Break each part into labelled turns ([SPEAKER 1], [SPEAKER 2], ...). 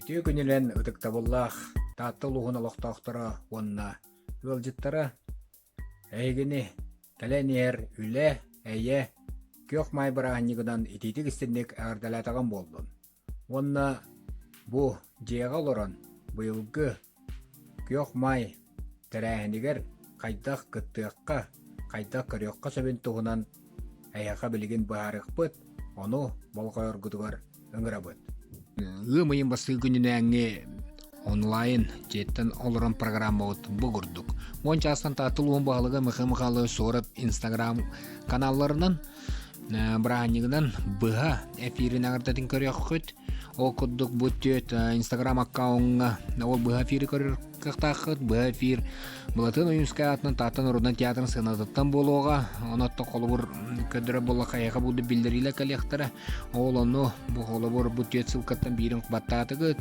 [SPEAKER 1] Үтүө күнүнэн ытыктабыллаах Таатта улууһун олохтоохторо уонна ыалдьыттара эһигини кэлэн иһэр үлэ, эйэ, күөх маай бырааһынньыгынан итиитик-истинник эҕэрдэлээтэҕим буоллун. Уонна бу дьиэҕэ олорон быйылгы Күөх Маай тэрээһинигэр хайдах кыттыахха, хайдах көрүөххэ сөбүн туһунан эһиэхэ билигин быһаарыахпыт, ону болҕойоргутугар ыҥырабыт. Ыам ыйын бастакы күнүнээҥҥи онлайн дьиэттэн олорон программабыт бу курдук. Уон чаастан Таатта улууһун баһылыга Михаил Михайлович Суоров Инстаграм каналларынан бырааһынньыгынан быһа эфирин эҕэрдэтин көрүөххүт. Ол курдук бу түөт Инстаграм аккауҥҥа ол быһа эфири көрөр кыахтааххыт. Быһа эфир Былатын Ойуунскай аатынан Таатта норуодунай театрын сыанатыттан буолуоҕа. Онон холобур көрдөрөр буоллахха эһиэхэ буду биллэриилэр кэлиэхтэрэ. Ол ону бу холобур бу түөт ссылкаттан биирин баттаатыгыт.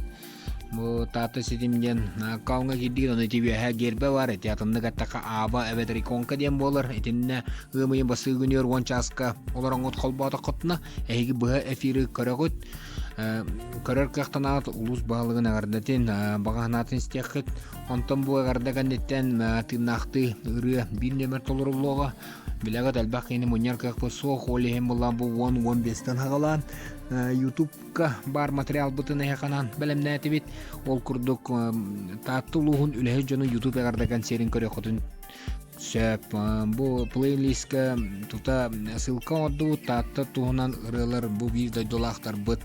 [SPEAKER 1] Бу Таатта ситим диэн аккауҥҥа киирдигит, ону ити үөһээ гербэ бар, ити атыннык эттэххэ Ааба эбэтэр иконка диэн буолар. Итиннэ ыам ыйын бастакы күнүгэр уон чааска олороҥҥут холбоотоххутуна, эһиги быһа эфиры көрөҕүт. Көрөр кыахтанаат улуус баһылыгын эҕэрдэтин, баҕа санаатын истиэххит. Онтон бу эҕэрдэ кэнниттэн тыыннаахтыы ырыа биир нүөмэр толоруллуоҕа. Билэҕит элбэх киһини мунньар кыахпыт суох, ол иһин буллаан бу 10-15-тэн саҕалаан YouTube баар материалбытын эһэханан бэлэмнээтибит. Ол курдук Таатта улууһун үлэһит дьону YouTube эҕэрдэ кэнсиэрин көрүөххүтүн сөп. Бу плейлистка тута ссылка оҥордубут. Таатта туһунан ырыалар бу биир дойдулаахтарбыт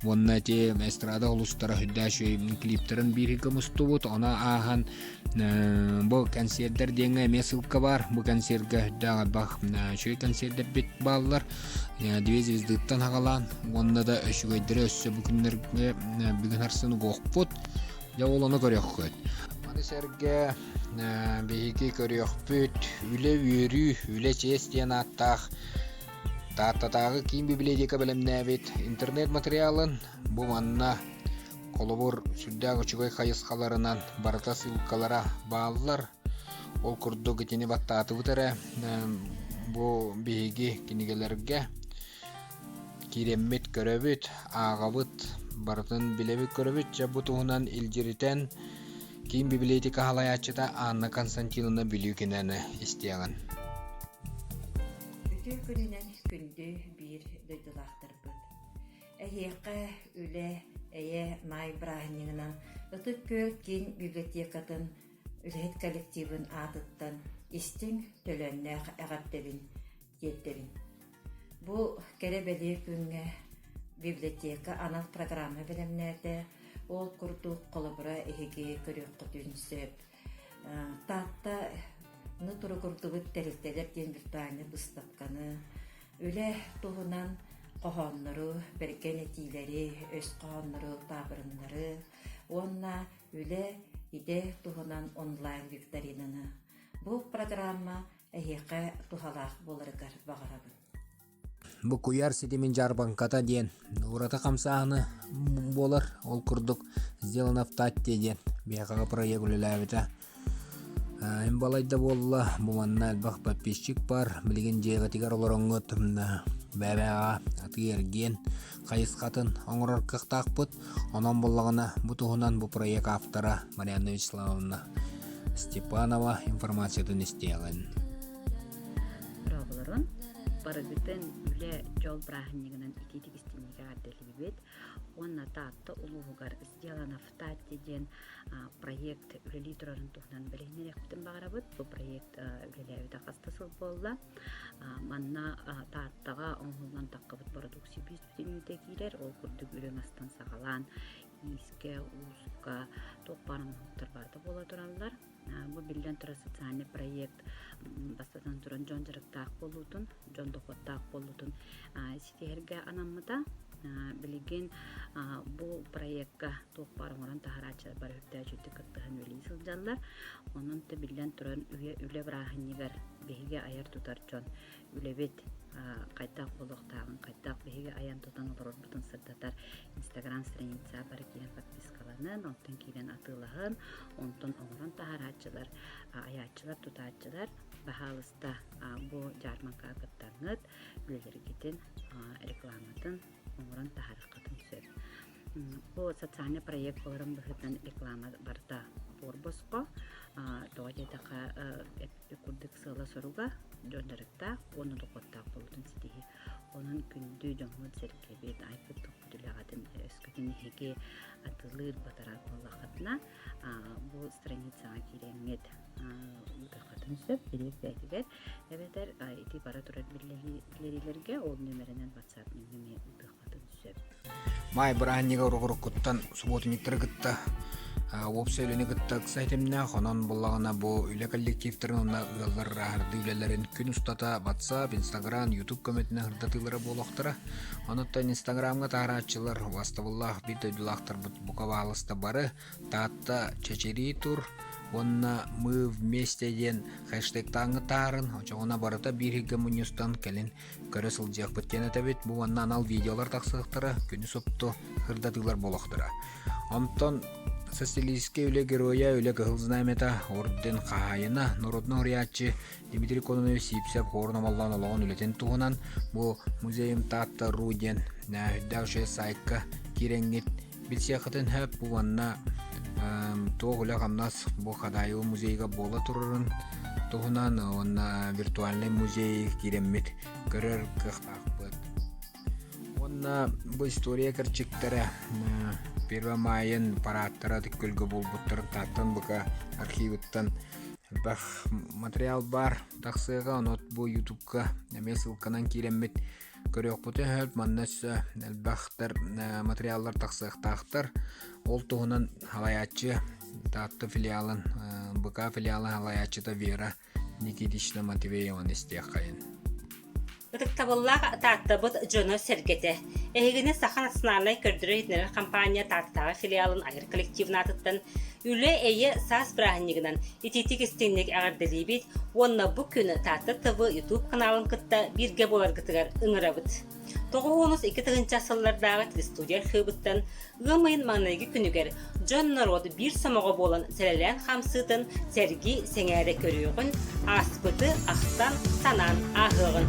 [SPEAKER 1] уонна ити эстрада улуустара үрдээх үчүгэй клиптарын бииргэ мустубут. Ону ааһан Бу кэнсиэрдэр диэҥҥэ эмиэ ссылка баар. Бу кэнсиэргэ үрдээх элбэх үчүгэй кэнсиэрдэрбит бааллар. Две звездыттан аҕалаан уонна да үчүгэйдэри өссө бу күннэргэ бүгүн харсын угуохпут. Дьэ ол ону көрүөххүт. Маны сэргэ биһиги көрүөхпүт Үлэ үөрүү, үлэ чиэс диэн ааттаах Тааттатааҕы киин библиотека бэлэмнээбит интернет материалын бу манна Холобур, сүрдээх үчүгэй хайысхаларынан барыта ссылкалара бааллар. Ол курдук итини баттаатыбыт эрэ бу биһиги кинигэлэргэ киирэммит көрөбүт, ааҕабыт, барытын билэбит-көрөбүт. Дьэ бу туһунан илдьиритэн киин библиотека салайааччыта Анна Константиновна Билюкинаны истиэҕин.
[SPEAKER 2] Үтүө күнүнэн күндү биир дойдулаахтарбыт. Эһиэхэ үлэ, эйэ, маай бырааһынньыгынан Ытык Күөл киин библиотекатын үлэһит коллективын аатыттан истиҥ, төлөннөөх эҕэрдэбин тиэрдэбин. Бу кэрэ-бэлиэ күҥҥэ библиотека анал программа бэлэмнээтэ, ол курдук холобура эһиги көрүөххүтүн сөп. Тааттаны туругурдубут тэрилтэлэр диэн виртуальнай быыстапканы, үлэ туһунан хоһооннору, бэргэн этиилэри, өс хоһооннору, таабырыннары уонна үлэ, идэ туһунан онлайн-викторинаны. Бу программа эһиэхэ туһалаах буоларыгар баҕарабын.
[SPEAKER 1] Бу куйаар ситимин дьаарбаҥката диэн ураты хамсааһыны буолар. Ол курдук «Сделано в Татте» диэн биһиэхэ проект үлэлээбитэ. Эн балайда буолла, бу манна элбэх подписчик бар. Билигин дьиэҕитигэр олороҥҥут бэбээҕэ атыы-эргиэн хайысхатын оҥорор кыахтаахпыт. Онон буоллаҕына бу туһунан бу проект автора Марианна Вячеславовна Степанова информациятын истиэҕин.
[SPEAKER 3] Дорооболорун! Барыгытын үлэ, дьол бырааһынньыгынан итиитик истиҥник эҕэрдэлиибит уонна Таатта улууһугар «Сделано в Татте» диэн проект үлэлии турарын туһунан билиһиннэриэхпитин баҕарабыт. Бу проект үлэлээбитэ хас да сыл буолла. Манна Тааттаҕа оҥоһуллан таххыбыт бородууксуйа бүтүннүүтэ киирэр. Ол курдук үрүҥ астан саҕалаан иискэ, ууска туох баар оҥоһуктар барыта буола тураллар. Бу биллэн турар социальный проект бастатан туран дьон дьарыктаах буолуутун, дьон дохуоттаах буолуутун ситиһэргэ анаммыта. Билигин бу проекка туох баар оҥорон таһарааччылар бары үрдээччүтүк кыттыһан үлэлии сылдьаллар. Онон да биллэн туран үлэ бырааһынньыгар биһиги айар-тутар дьон үлэбит хайдах буолуохтааҕын, хайдах биһиги айан-тутан олорорбутун сырдатар Инстаграм страница бары киирэн подпискаланын, онтон киирэн атыылаһын, онтон оҥорон таһаарааччылар, айааччылар, тутааччылар, баһаалыста бу дьаармаҥкаҕа кыттаҥҥыт, үлэлэргитин рекламатын оҥорон таһаарыаххытын сөп. Бу социальный проект буоларын быһыытынан реклама барыта буор-босхо. Тоҕо диэтэххэ, курдук сыала-соруга дьон дьарыктаах уонна дохуоттаах буолуутун ситиһии. Онон күндү дьоммут-сэргэбит, айбыт-туппут үлэҕитин өскөтүн эһиги атыылыыр, батарар буоллаххытына, бу страницаҕа киирэҥҥит ыытыаххытын сөп дириэк бэйэтигэр эбэтэр ити бара турар биллэриилэргэ ол нүөмэринэн WhatsApp нөҥүө эмиэ ыытыаххытын сөп.
[SPEAKER 1] Маай бырааһынньыга уруккуттан субуотунньуктары кытта уопсай үлэни кытта ыкса ситимнээх, онон буллаҕына бу үлэ коллективтарын уонна ыаллар ырааһырдыы үлэлэрин күн устата WhatsApp, Instagram, YouTube көмөтүнэн сырдатыылара буолуохтара. Онуттан Инстаграмҥа таһарааччылар, убастабыллаах биир дойдулаахтарбыт бука баалыста бары Таатта чэчирии тур уонна Мы вместе диэн хэштегтааҥҥы таһарын, очоҕуна барыта биир иһиггэ мунньустан кэлин көрө сылдьыахпыт диэн этэбит. Бу уонна анал видеолар тахсыахтара, күнү супту сырдатыылар буолуохтара. Онтон социалистическай үлэ геройа, үлэ кыһыл знамята, орден хаһаайына, народнай уһуйааччы Дмитрий Кононович Сивцев хуорун омоллоон олоҕун үлэтин туһунан бу музейым Таатта ру диэн үрдээх үчүгэй сайтка киирэҥҥит билсиэххитин сөп уонна туох үлэ-хамнас бу Хадаайы музейга буола турарын туһунан уонна виртуальнай музей киирэммит көрөр кыахтаахпыт. Уонна бу история кэрчиктэрэ Первомайын парааттара көлгө буолбуттарын Тааттан БК архивыттан элбэх материал баар тахсыаҕа онон бу ютубка эмиэ ссылканан киирэммит көрүөхпүтүн сөп манна өссө элбэхтэр материаллар тахсыахтаахтар ол туһунан салайааччы Таатта филиалын БК филиалын салайааччыта Вера Никитична Матвееваны истиэххэйин.
[SPEAKER 4] Ытыктабыллаах Тааттабыт дьоно-сэргэтэ! Эһигини Саха национальнай көрдөрөр-иһитиннэрэр компания Тааттатааҕы филиалын айар коллективын аатыттан Үлэ, эйэ, саас бырааһынньыгынан итиитик-истиҥник эҕэрдэлиибит уонна бу күн Таатта ТВ YouTube каналын кытта бииргэ буоларгытыгар ыҥырабыт. 92 тыһыынча сыллардааҕы телестудия архыыбыттан ыам ыйын маҥнайгы күнүгэр дьон-норуот биир сомоҕо буолан сэлэлээн хамсыытын сэргии сэҥээрэ көрүөҕүн, ааспыты ахтан, санаан ааһыаҕын.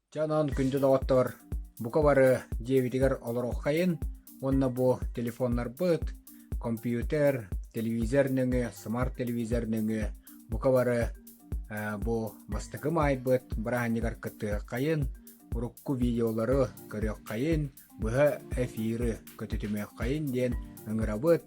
[SPEAKER 1] Дьэ онон күндү доҕоттор, бука бары дьиэбитигэр олоруоххайын уонна бу телефоннарбыт, компьютер, телевизор нөҥүө, смарт телевизор нөҥүө бука бары бу бастакы маайбыт бырааһынньыгар кыттыаххайын, урукку видеолары көрүөххэйин, быһа эфиры көтүтүмүөххэйин диэн ыҥырабыт.